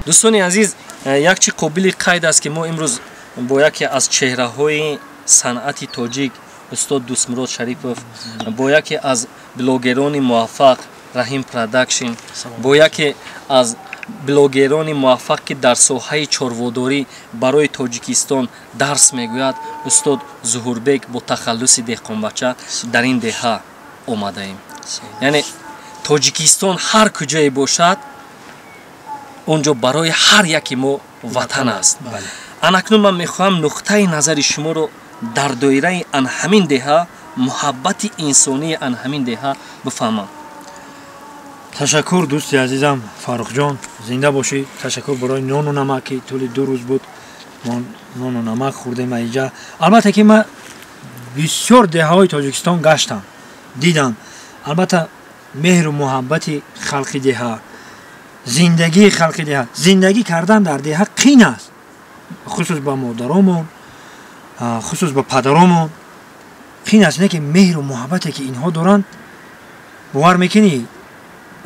Дӯстони азиз, як чи қобили қайд аст, ки мо имрӯз бо яке аз чеҳраҳои санъати тоҷик, устод Дӯстмурод Шарипов, бо яке аз блогерони муваффақ, Раҳим Продакшн, бо яке аз блогерони муваффақ, ки дар соҳаи чорводорӣ барои Тоҷикистон дарс мегӯяд, устод Зуҳурбек бо тахаллуси Деҳқонбача, дар ин деҳа омадаем. Яъне Тоҷикистон ҳар куҷое бошад, он ҷо барои ҳар яки мо ватан аст. Анакнун ман мехоҳам нуқтаи назари шуморо дар доираи ан ҳамин деҳа, муҳаббати инсонии ан ҳамин деҳа бифаҳмам. Ташаккур, дӯсти азизам Фаррухҷон, зинда бошӣ. Ташаккур барои нону намак, ки тӯли 2 рӯз буд, мо нону намак хӯрдем аиҷа. Албатта, ки ман бисёр деҳаҳои Тоҷикистон гаштам, дидам. Албатта, меҳру муҳаббати халқи деҳа, зиндагии халқи деҳа. Зиндагӣ кардан дар деҳа қин аст, хусус ба модаромон, хусус ба падаромон қин аст. Не ки меҳру муҳаббате, ки инҳо доранд, бовар мекунӣ,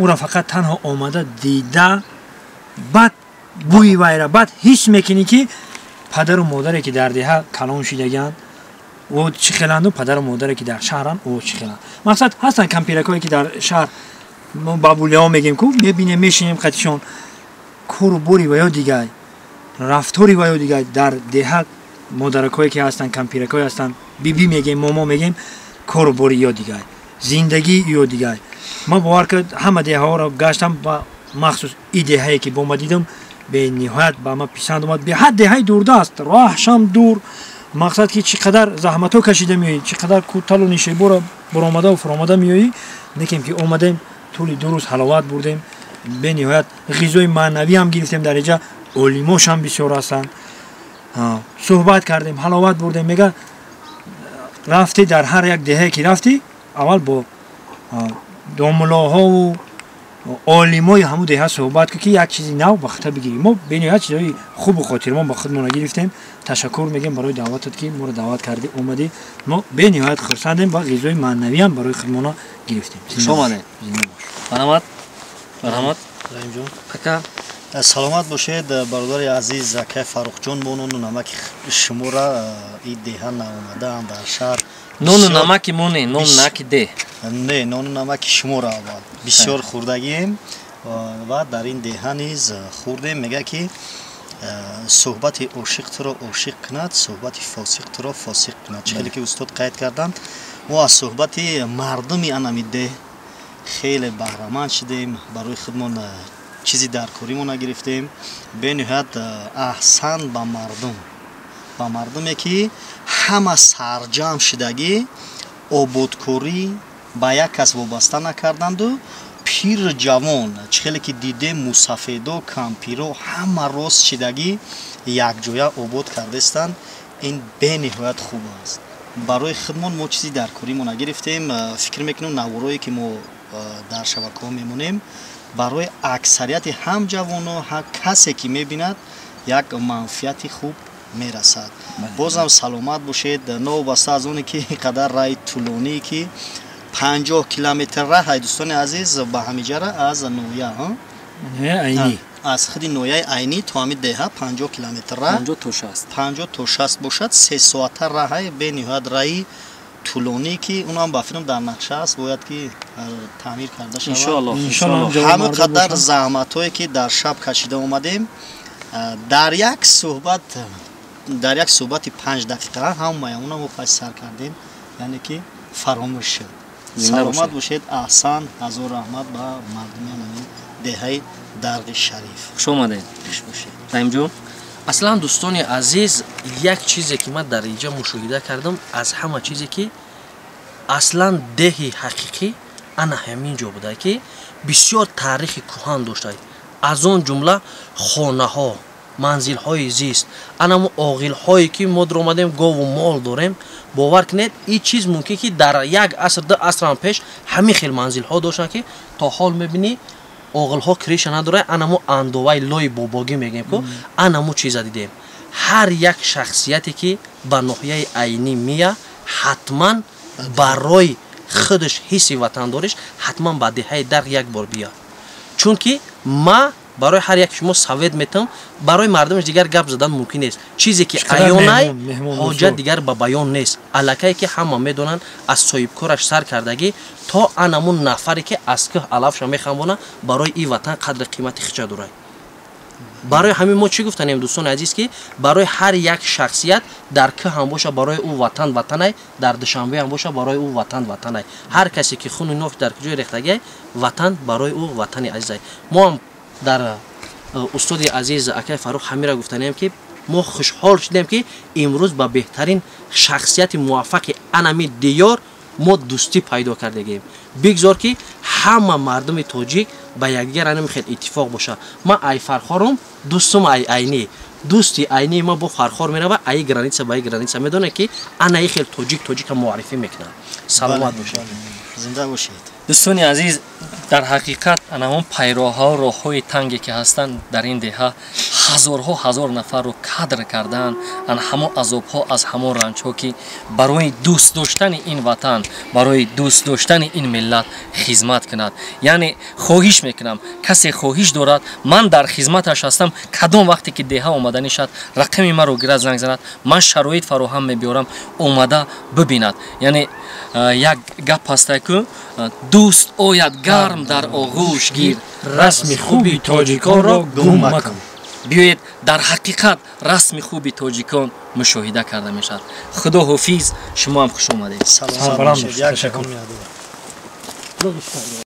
ӯра фақат танҳо омада дида, баъд бӯи вайра, баъд ҳис мекунӣ, ки падару модаре, ки дар деҳа калон шидагианд, ӯ чӣ хеланду падару модаре, ки дар шаҳранд, ӯ чӣ хеланд. Мақсад, ҳастанд кампиракое, ки дар шаҳр, мо бабулиҳо мегем ку, мебинем, мешинем қатишон, кору бори ва ё дигар, рафтори ва ё дигар. Дар деҳа модаракое, ки ҳастанд, кампиракое ҳастанд, биби мегем, момо мегем, кору бори ё дигар, зиндагӣ ё дигар. Ман, бовар кард, ҳама деҳаҳоро гаштам ва махсус и деҳае, ки бо ма дидам, бениҳоят ба ма писанд омад. Беҳад деҳаи дурдаст, роҳшам дур. Мақсад, ки чӣ қадар заҳматҳо кашида меоӣ, чӣ қадар кӯталу нишеборо баромадаву фуромада меоӣ. Лекин ки омадем, тӯли 2 рӯз ҳаловат бурдем, бениҳоят ғизои маънавиам гирифтем. Дар инҷа олимошам бисёр ҳастанд, суҳбат кардем, ҳаловат бурдем. Мега, рафтӣ, дар ҳар як деҳае ки рафтӣ, аввал бо домулоҳову олимои ҳамун деҳа суҳбат кун, ки як чизи нав ба хита бигирӣ. Мо бениҳоят чизҳои хубу хотирмон ба худмона гирифтем. Ташаккур мегӯем барои даъватат, ки моро даъват кардӣ, омадӣ. Мо бениҳоят хурсандем ва ғизои маънавиам барои худмона гирифтем. Хуш омадед. Марҳамат, марҳамат, ака. Саломат бошед, бародари азиз, акай Фаррухҷон. Мо нону намаки шуморо и деҳа наомадаам, дар шаҳр. Нону намаки мо не, нону намаки деҳ. Не, нону намаки шуморо аввал бисёр хӯрдагием ва дар ин деҳа низ хӯрдем. Мега, ки суҳбати ошиқ туро ошиқ кунад, суҳбати фосиқ туро фосиқ кунад. Чӣ хеле ки устод қайд карданд, мо аз суҳбати мардуми анами деҳ хеле баҳраманд шудем, барои худмон чизи даркоримон нагирифтем. Бениҳоят аҳсан ба мардум, ба мардуме, ки ҳама сарҷамъ шудагӣ, ободкорӣ ба як кас вобаста накарданду, пир ҷавон, чӣ хеле ки дидем, мусафедо, кампиро, ҳама рост шидагӣ якҷоя обод кардастанд. Ин бениҳоят хуб аст. Барои худмон мо чизи даркоримон нагирифтем. Фикр мекунем, наворое, ки мо дар шабакаҳо мемонем, барои аксарияти ҳам ҷавоно, ҳам касе, ки мебинад, як манфиати хуб мерасад. Бозам саломат бошед. Новобаста аз оне ки ин қадар раҳи тӯлоние, ки 50 километр раҳ, ай дӯстони азиз, ба ҳамиҷара аз ноҳия аз худи ноҳияи Айнӣ то ҳамин деҳа 50 километр раҳ. 50 то 60. 50 то 60 бошад, 3 соата раҳай. Бениҳоят раҳи тӯлонӣ, ки унам ба фикрам дар нақша аст, бояд ки таъмир карда шавад. Ҳама қадар заҳматҳое, ки дар шаб кашида омадем, дар як суҳбати 5 дақиқа ҳамаи она мо паси сар кардем, яъне ки фаромӯш шуд. Саломат бошед, аҳсан, ҳазор раҳмат ба мардуми ҳамин деҳаи Дарғи Шариф. Хуш омадед. Хуш бошед. Раҳимҷон. Аслан, дӯстони азиз, як чизе, ки ман дар инҷа мушоҳида кардам, аз ҳама чизе, ки аслан деҳи ҳақиқӣ ана ҳамин ҷо буда, ки бисёр таърихи кӯҳан дошта, аз он ҷумла хонаҳо, манзилҳои зист, анамо оғилҳое, ки мо дуромадем, гову мол дорем. Бовар кунед, ин чиз мумкин, ки дар як аср, 2 асрам пеш ҳамин хел манзилҳо доштанд, ки то ҳол мебинӣ, оғилҳо крыша надорад, анамо андоваи лои бобогӣ мегӯем ку, анамо чиза дидем. Ҳар як шахсияте, ки ба ноҳияи Айнӣ мия, ҳатман барои худаш ҳисси ватандориш ҳатман ба деҳаи Дарғ як бор бия, чунки ма Барои ҳар як шумо совет метам, барои мардумаш дигар гап задан мумкин нест. Чизе ки аёнай ҳоҷат дигар ба баён нест. Аллакай ки ҳама медонанд, аз соҳибкораш сар кардагӣ то анамун нафаре ки аз кӯҳ алафша мехамбона, барои ин ватан қадри қимати хича дорад. Барои ҳамин мо чӣ гуфтанем, дӯстони азиз, ки барои ҳар як шахсият дар кӯҳ ҳам боша, барои ӯ ватан ватанай, дар Душанбе ҳам боша, барои ӯ ватан ватанай. Ҳар касе ки хуни ноф дар куҷои рехтагиай, ватан барои ӯ ватани азизай. Мо ҳам дар устоди азиз акай Фаррух ҳамира гуфтанем, ки мо хушҳол шудем, ки имрӯз ба беҳтарин шахсияти муваффақи анами диёр мо дӯстӣ пайдо кардагием. Бигзор ки ҳама мардуми тоҷик ба якдигар анами хел иттифоқ боша. Ман ай Фархорум, дӯстум ай Айнӣ, дӯсти Айнии ма бо Фархор мерава, аи граница ба аи граница медонад, ки анаи хел тоҷик тоҷика муаррифӣ мекунад. Саломат бошед, зинда бошед. Дӯстони азиз, дар ҳақиқат ана ҳамон пайроҳао, роҳҳои танге ки ҳастанд дар ин деҳа, ҳазорҳо ҳазор нафарро кадр кардаанд. Ана ҳамон азобҳо, аз ҳамон ранҷҳо, ки барои дӯст доштани ин ватан, барои дӯст доштани ин миллат хизмат кунад. Яъне хоҳиш мекунам, касе хоҳиш дорад, ман дар хизматаш ҳастам. Кадом вақте ки деҳа омаданӣ шад, рақами маро гирад, занг занад, ман шароит фароҳам мебиёрам, омада бибинад. Яъне як гап ҳаста ку: дӯст ояд, гарм дар оғӯш гир, расми хуби тоҷиконро гум макун. Биёед, дар ҳақиқат расми хуби тоҷикон мушоҳида карда мешавад. Худо ҳофиз, шумо ҳам хуш омадед. Саломат бошед.